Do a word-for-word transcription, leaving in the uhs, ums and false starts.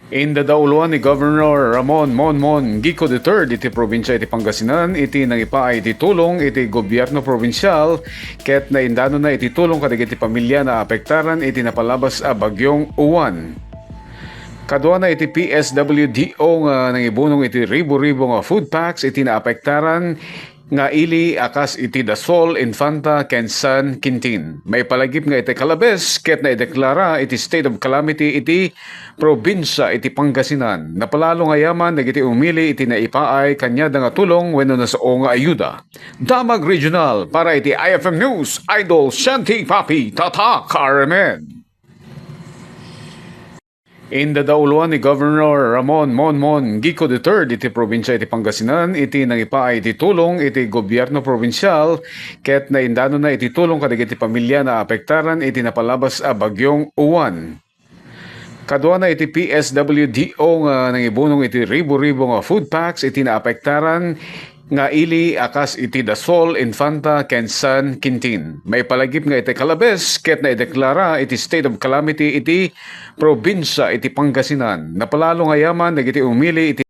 Indadauluan ni Governor Ramon Monmon Gico the third iti probinsia iti Pangasinan iti nangipaay iti tulong iti gobyerno probinsial ket naindanonna iti tulong kadagiti pamilya naapektaran iti napalabas a Bagyong Uwan. Kaduana iti P S W D O nga nangibunong iti ribu-ribu nga food packs iti naapektaran nga ili a kas iti Dasol, Infanta, ken San Quintin. Maipalagip nga iti Calabes ket naideklara iti state of calamity iti probinsia iti Pangasinan. Napalalo nga yaman dagiti umili iti naipaay kaniada nga tulong wenno nasao nga ayuda. Damag Regional para iti I F M News, Idol Shanty Papi Tatak Aramen. Indadauluan ni Governor Ramon Monmon Gico the third iti probinsia iti Pangasinan iti nangipaay iti tulong iti gobyerno probinsial ket naindanonna iti tulong kadagiti pamilya naapektaran iti napalabas a Bagyong Uwan. Kaduana iti P S W D O nga nangibunong iti ribu-ribu nga food packs iti naapektaran nga ili a kas iti Dasol, Infanta, ken San Quintin. Maipalagip nga iti Calabes ket naideklara iti state of calamity iti probinsia iti Pangasinan. Napalalo nga yaman dagiti umili iti